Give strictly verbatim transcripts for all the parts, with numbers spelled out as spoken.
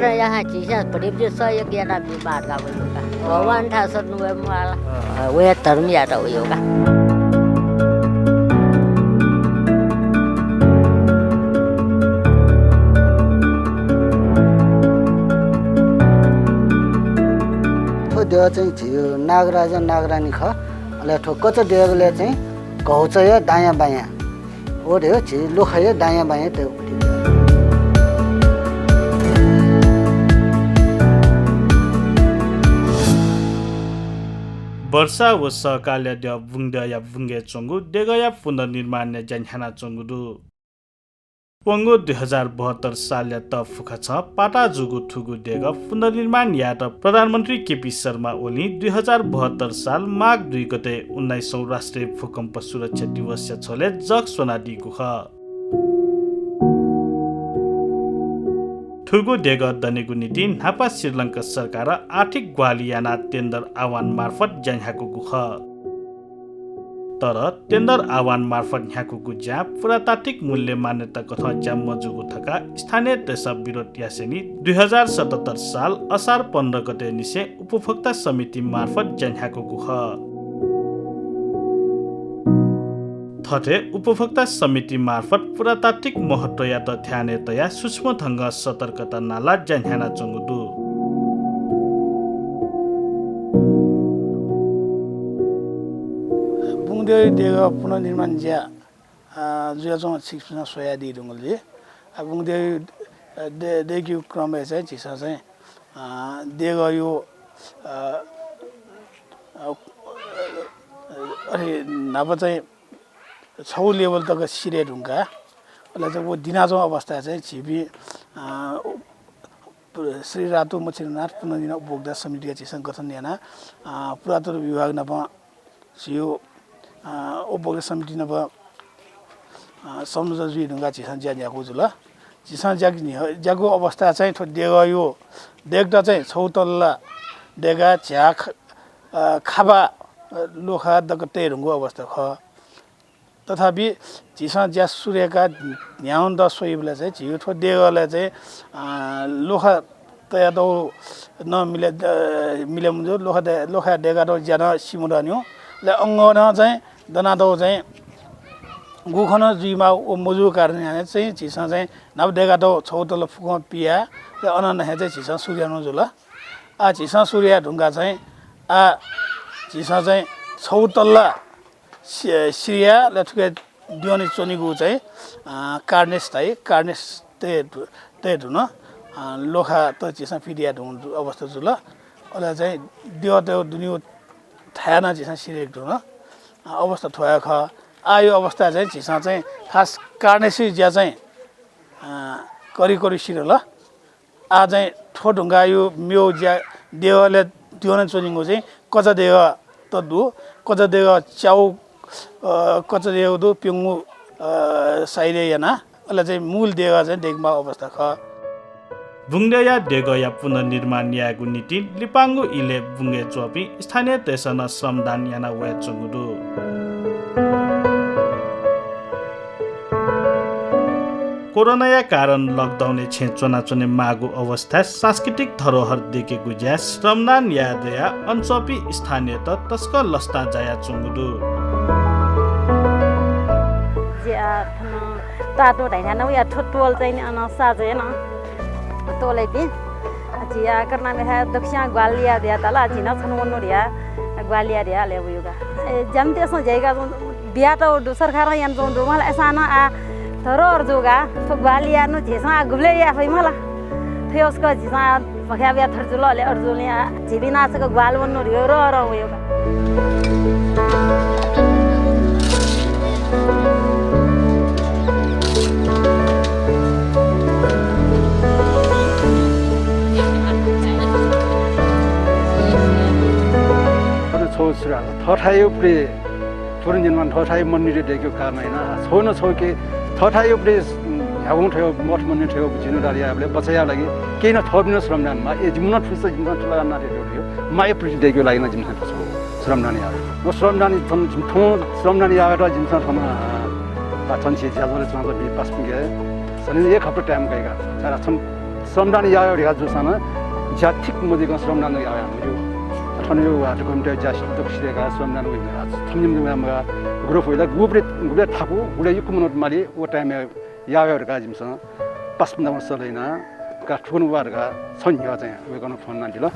याहाँ झीसं भतिभति सहयोग यानाबी माः धकाः वयेगु का। भगवान थासं नुगः म्वाला। अँ। वया धर्म यात वयेगु का। थ्व देगः चाहिँ झीगु नागराजा नागरानी खः। अले थ्व कचा देगलय् चाहिँ घौचाया दायाँ बायाँ। व देगः झी ल्वखाया दायाँ बायाँ तयेगु। वर्षा व सहकालया द्यः बुंगद्यःया बुंगय् च्वंगु देगःया पुनर्निर्माणया ज्या न्ह्यानाच्वंगु दु। वंगु दुई हजार बहत्तर सालया तःफुखा छं पाता जूगु थुगु देगः पुनर्निर्माण यायेत प्रधानमन्त्री केपी शर्मा ओलीं दुई हजार बहत्तर साल माघ दुई गते उन्नाइसौँ राष्ट्रिय भूकम्प सुरक्षा दिवसया झ्वलय् जग स्वनादीगु खः। थुगु देगः दनेगु निंतिं न्हापा श्रीलंका सरकारं आर्थिक ग्वाहालि यानाः टेन्डर आह्वान मार्फत ज्या न्ह्याकूगु खः। तर टेन्डर आह्वान मार्फत न्ह्याकूगु ज्यां पुरातात्विक मूल्य मान्यता कथं ज्या मजूगु धकाः स्थानीयतय्सं विरोध यासेंलि दुई हजार सतहत्तर साल असार पन्ध्र गते निसें उपभोक्ता समिति मार्फत ज्या न्ह्याकूगु खः। थथे उपभोक्ता समिति मार्फत पुरातात्विक महत्वयात ध्यानय् तयाः सूक्ष्म ढंगं सतर्कता नालाः ज्या न्ह्यानाच्वंगु दु। बुंगद्यःया देगः पुनर्निर्माण ज्या, अ, जुयाच्वंगु छिकपिन्सं स्वयादी धुंकल जुइ। अ, बुंगद्यःया, अ, दे-, दय्केगु क्रमय् चाहिँ झीसं चाहिँ, अ, देगःया, अ, अ, अथे न्हापा चाहिँ छगू level तक सिधये धुंकाः, अले चाहिँ व दिनाच्वंगु अवस्थाय् चाहिँ झीपिं, अ, श्री रातु मच्छिन्द्रनाथ पुनर्निर्माण उपभोक्ता समितिया झीसं गठन यानाः, अ, पुरातत्व विभाग नाप झीगु, अ, उपभोक्ता समिति नाप, अ, संयोजन जुइ धुंकाः झीसं ज्या न्ह्याकूगु जुल। झीसं ज्या न्ह्या-, ज्याकूगु अवस्थाय् चाहिँ थ्व देगःया, दय्केत चाहिँ छगू तल्ला दय्काः झ्याः ख-, अ, खापा, अ, ल्वखा दक्व तये धुंकूगु अवस्था खः। तथापि झीसं ज्या सुरु याकाः न्ह्यावनेत स्वइबलय् चाहिँ झीगु थ्व देगलय् चाहिँ, अ, ल्वखा तयातःगु नं मिले, अ, मिले मजू, ल्वखा दय्-, ल्वखा दय्कातःगु ज्या नं सी मदुनिगु। अले अंगः नं चाहिँ दनातःगु चाहिँ गुखं नं जुइमाः व मजूगु कारणं यानाः चाहिँ झीसं चाहिँ न्हापा दय्कातःगु छगू तल्ला फुक्कं पियाः, अले अनं हे चाहिँ झीसं सुरु यानागु जुल। आः झीसं सुरु याये धुंकाः चाहिँ आः झीसं चाहिँ छगू तल्ला सि-, सिधयाः अले थुके द्यःने च्वनीगु चाहिँ, अ, कार्नेस धाइ, कार्नेस तये धु-, तये धुन, अ, ल्वखा त झीसं फित याये धुंकूगु अवस्था जुल। अले चाहिँ द्यः तये दुनिगु थाय् नं झीसं सिधयेके धुन, अ, अवस्था थ्व हे खः। आःया अवस्था चाहिँ झीसं चाहिँ खास कार्नेसया ज्या चाहिँ, अ, करिब करिब सिधल। आः चाहिँ थ्व धुंकाःया मेगु ज्या देगलय् द्यःने च्वनीगु चाहिँ कचा देगः त दु। कचा देगः च्याउ, अ, कचा देगः दु, प्यंगू, अ, side-य् यानाः, अले चाहिँ मूल देगः चाहिँ दय्केमाःगु अवस्था खः। बुंगद्यःया देगःया पुनर्निर्माण यायेगु निंतिं लिपांगु इलय् बुंगय् च्वंपिं स्थानीयतय्सं नं श्रमदान याना वयाच्वंगु दु। कोरोनाया कारण lockdown-य् छेँय् च्वनाच्वने माःगु अवस्थाय् सांस्कृतिक धरोहर दय्केगु ज्याय् श्रमदान याये दयाः अन च्वंपिं स्थानीयत तसकं लसतां जायाच्वंगु दु। ज्या थन तातो धाइथाय् नं वया थ्व टोल चाहिँ नि अन साझा याना। टोलय्पिं झी आः कर्नामे हे दक्वस्यां ग्वाहालि याये धयातल, झी नं छन्हु वनेनु धयाः ग्वाहालि याये धयाः अले वयागु का। ए, ज्यामितय्सं ज्या याकाच्वंगु बियातःगु दु, सरकारं यानाच्वंगु दु, मला अय्सां नं आः धरोहर जूगु का। थ्व ग्वाहालि यायेनु झीसं आः गुबलय् याये फइ मला। थ्व हे छकः झीसं आः भख्याः बुया थथे जुल, अले अथे जुलिं आः झीपिं नं छकः ग्वाहालि वनेनु धयाः रः रः वयागु का। अन छगू छु धाःसा थःथाय् उपरि पुनर्निर्माण थःथाय् मन्दिर दय्केगु कारणं यानाः छगू न छगू के थःथाय् उपरि न्ह्यागुं थ्व मठ मन्दिर थ्व जिर्णोद्धार यायेबलय् बचय् यायेगु लागि केही न थःपिं नं श्रमदान माः। ए, जिमिसं थुलि, जिमिसं थुलि याना थ्व थ्व माःया प्रति दय्केगु लागि नं जिमिसं थ्व छगू श्रमदान याये। व श्रमदान थन, थन श्रमदान यायेत जिमिसं थन, आ, थन झी ज्याझ्वलय् च्वनाच्वंपिं पासापिंके सनि एक हप्ता time कयाः, छाय् छन श्रमदान याः वये धकाः जूसां नं ज्या ठीक मजुइकं श्रमदान याः वये मज्यू। थन यो वाटो कमिटी ज्या दक्व सिधयेकाः श्रमदान वइ मखु। थम्हं निम्ह वये मखु। ग्रुप वइ ला गुबलय्, गुबलय् थाकु, गुबलय् यक्व मनूत माली, व time-य् याः वये धकाः जिमिसं पासापिन्त सल्लाह याना का थुकथं वा धकाः छगू न्ह्यः चाहिँ वय्कलं फोन यानादिल।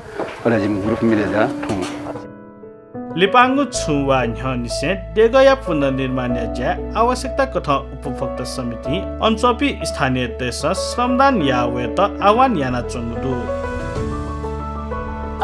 अले जिमि ग्रुप म्यानेजर थौं। लिपांगु छुं वा न्ह्यःनिसें देगःया पुनर्निर्माणया ज्याय् आवश्यकता कथं उपभोक्ता समितिं अन च्वंपिं स्थानीयतय्सं श्रमदान याः वयेत आह्वान यानाच्वंगु दु।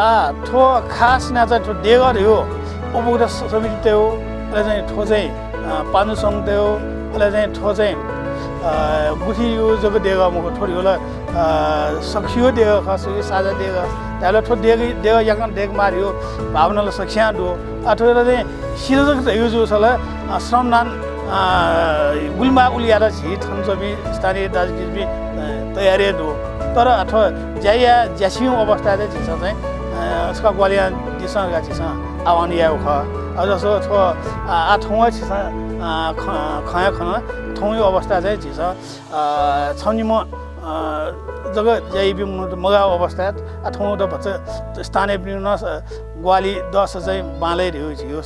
आः थ्व खास यानाः चाहिँ थ्व देगः धइगु उपभोक्ता स-, समितितय्गु, अले चाहिँ थ्व चाहिँ, अ, पान्जु संघतय्गु, अले चाहिँ थ्व चाहिँ, अ, गुथिया जक देगः मखु, थ्व धइगु ला, अ, सखुया देगः खः, सखुया साझा देगः। धायेबलय् थ्व देगः, देगः याकनं दयेकेमाः धइगु भावना ला सकसियां दु। आः थ्व ला चाहिँ सिधल जक धइगु जूसा ला, अ, श्रमदान, अ, गुलि माः उलि यायेत झी थन च्वंपिं स्थानीय दाजुकिजापिं, अ, तयार हे दु। तर अ थ्व ज्या याये ज्याछिंगु अवस्थाय् चाहिँ झीसं चाहिँ, अ, छकः ग्वाहालि यानादिसँ धकाः झीसं आह्वान यायेगु खः। अ, जसो थ्व, अ, आः थौं हे झीसं, अ, ख-, खँ हे खन। थौंया अवस्थाय् चाहिँ झीसं, अ, छम्ह निम्ह, अ, जक ज्या याइपिं मनूत मगाःगु अवस्थाय्, आः थौं त भचा स्थानीयपिनिगु नं, अ, ग्वाहालि दःसा चाहिँ बांलाइ धइगु झीगु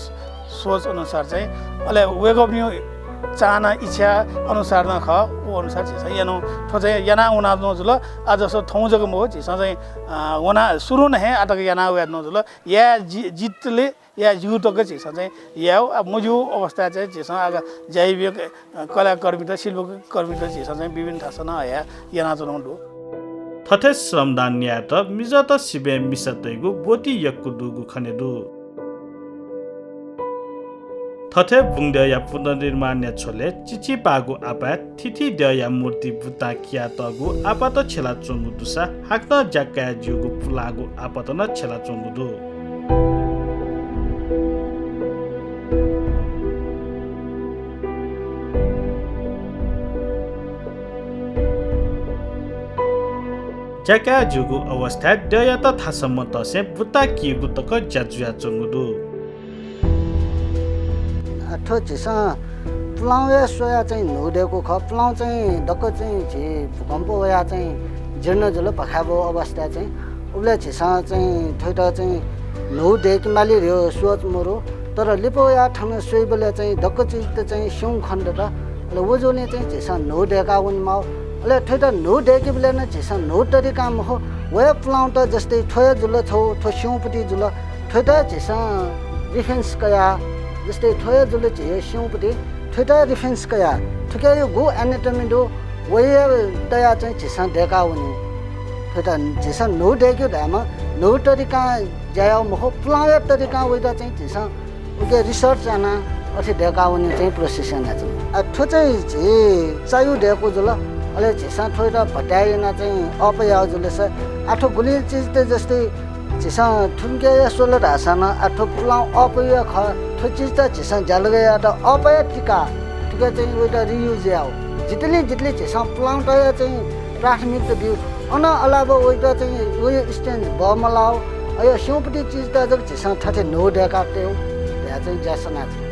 सोच अनुसार चाहिँ, अले वय्कःपिनिगु चाहना इच्छा अनुसार नं खः, व अनुसार झीसं यानाः, थ्व चाहिँ याना वनाच्वनागु जुल। आः जसो थौं जक मखु, झीसं चाहिँ, अ, वना, सुरुं नं हे आः तक याना वयाच्वनागु जुल। याये जि-, जितले याये ज्यू तक झीसं चाहिँ यायेगु, आः मज्यूगु अवस्थाय् चाहिँ झीसं आः ज्या याइपिं, अ, कलाकर्मीत, शिल्पकर्मीत झीसं चाहिँ विभिन्न थासं नं हयाः यानाच्वनागु दु। थथे श्रमदान यायेत मिजंत सिबें मिसातय्गु ब्वति यक्व दुगु खने दु। थथे बुंगद्यःया पुनर्निर्माणया झ्वलय् चिचीपाःगु आपाय् थीथी द्यःया मूर्ति बुत्तां कियातःगु आपात छ्यलाच्वंगु दुसा हाकनं ज्या काये ज्यूगु पुलांगु आपात नं छ्यलाच्वंगु दु। ज्या काये ज्यूगु अवस्थाय् द्यःयात थासं मतसे बुत्तां कीगु तक ज्या जुयाच्वंगु दु। अ, थ्व झीसं पुलांया स्वयाः चाहिँ न्हू दय्कू खः। पुलां चाहिँ दक्व चाहिँ झी भूकम्प वयाः चाहिँ जीर्ण जुल, भखाय् ब्वःगु अवस्थाय् चाहिँ। उबलय् झीसं चाहिँ थ्वयात चाहिँ न्हू दय्केमाली धइगु सोच मरु। तर लिपा वयाः थन स्वइबलय् चाहिँ दक्व चिजत चाहिँ स्यंगू खनेदत। अले व जूगुलिं चाहिँ झीसं न्हू दय्का वनेमाः। अले थ्वयात न्हू दय्केबलय् नं झीसं न्हू तरिकां मखु, व हे पुलांत जस्तै थ्व हे जुल, छगू थ्व स्यंगूपति जुल, थ्वयात झीसं reference कयाः, जस्तै थ्व हे जुल झीगु स्यंगूपति, थ्वयात reference कयाः, थुकियागु anatomy दु, व हे तयाः चाहिँ झीसं दय्का वनी। थ्वयात झीसं न्हू दय्केगु धायेमाः, न्हू तरिकां ज्या याःगु मखु, पुलांया तरिकां वयात चाहिँ झीसं उकी research यानाः अथे दय्का वनेगु चाहिँ process यानाच्वना। आः, थ्व चाहिँ झी चाय् दय्कू जुल, अले झीसं थ्वयात भत्याः यानाः चाहिँ अःपु याःगु जुलसा, आः थ्व गुलिं चिजत जस्तै झीसं थुंके हे स्वल धाःसा नं, आः थ्व पुलां अःपु हे खः, थ्व चिजत झीसं ज्यालगय् यायेत अःपु हे तिकाः, थुकी चाहिँ वयात reuse यायेगु। जितलें जितलें झीसं पुलांत हे चाहिँ प्राथमिकता ब्यू। अन अलावा वयात चाहिँ वया stand बमलाः, अले स्यंगूपति चिजत जक झीसं थथे न्हू दय्का तयेगु धयाः चाहिँ ज्या सनाच्वना।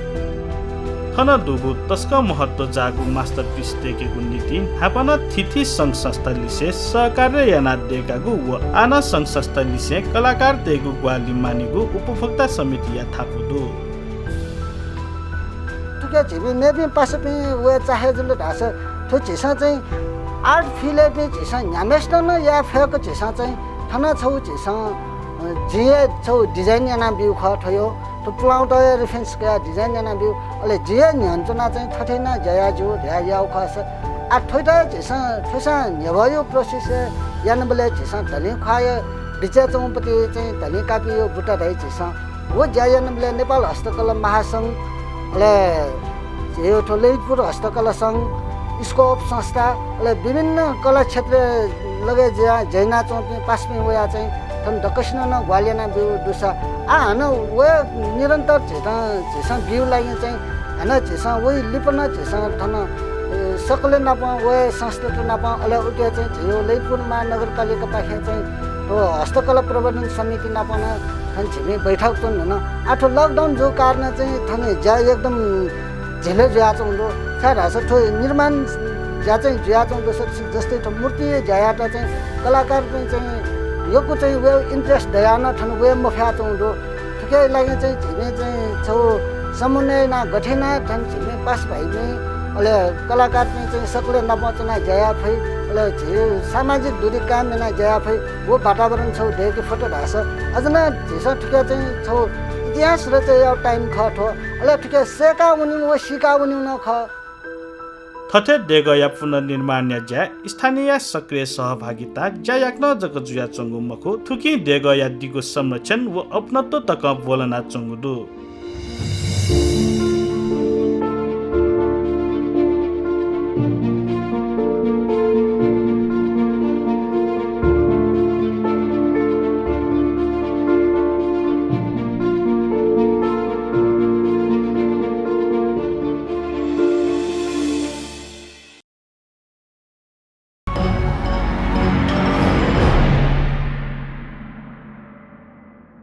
थन दुगु तसकं महत्व जाःगु masterpiece दय्केगु निंतिं न्हापां नं थीथी संघ संस्था लिसे सहकार्य यानाः दय्कागु व आः नं संघ संस्था लिसें कलाकारतय्गु ग्वाहालि मानिगु उपभोक्ता समितिया थाकु दु। थुकी झीपिं मेपिं पासापिं वये चाहे जुल धाःसा, थ्व झीसं चाहिँ art field-य् झीसं न्ह्याम्हसित नं याये फय्क झीसं चाहिँ थन छगू झीसं, अ, जिं हे छगू design यानाब्यू खः थ्वयागु। थ्व पुलांत हे reference कयाः design यानाब्यू। अले जिं हे न्ह्यःने च्वनाः चाहिँ थथे नं ज्या याये ज्यू धयाः याःगु खःसा, आः थ्वयात झीसं थ्वसां न्ह्यब्वयागु process यानाबलय् झीसं धलिं ख्वाःया बिचय् च्वंगुपति चाहिँ धलिं कापीया बुटा धाइ झीसं। व ज्या यानाबलय् नेपाल हस्तकला महासंघ, अले झीगु थ्व ललितपुर हस्तकला संघ, स्कोप संस्था, अले विभिन्न कला क्षेत्र लगय् ज्या, ज्या यानाच्वंपिं पासापिं वयाः चाहिँ थन दक्वसिनं नं ग्वाहालि यानाब्यूगु दुसा, आः हानं व निरन्तर झीत, झीसं ब्यूगु लागि चाहिँ हानं झीसं वइ लिपा नं झीसं थन, अ, सकलें नाप व संस्थात नाप, अले उकी चाहिँ झीगु ललितपुर महानगरपालिकापाखें चाहिँ थ्व हस्तकला प्रवर्धन समिति नाप नं थन झीपिं बैठक च्वन धुन। आः थ्व lockdown जूगु कारणं चाहिँ थन ज्या एकदम ढिलो जुयाच्वंगु दु। छाय्धाःसा थ्व निर्माण ज्या चाहिँ जुयाच्वंगु दु। जस्तै थ्व मूर्तिया ज्यायात चाहिँ कलाकारपिं चाहिँ यक्व चाहिँ वय् interest दयाः नं थन वये मफयाच्वंगु दु। थुकिया लागि चाहिँ झीपिं चाहिँ छगू समन्वय यानाः गथे यानाः थन झीपिं पासाभाइपिं, अले कलाकारपिं चाहिँ सकलें नाप च्वनाः ज्या याये फइ, अले झी सामाजिक दूरी कायम यानाः ज्या याये फइ, व वातावरण छगू दयेके फत धाःसा अझ नं झीसं थुकिया चाहिँ छगू इतिहास रचय् यायेगु time खः थ्व। अले थुकिया सय्‌का वनेगु व सीका वनेगु नं खः। थथे देगःया पुनर्निर्माणया ज्याय् स्थानीयया सक्रिय सहभागिता ज्या याकनं जक जुयाच्वंगु मखु, थुकिं देगःया दिगु संरक्षण व अपनत्व तकं ब्वलनाच्वंगु दु।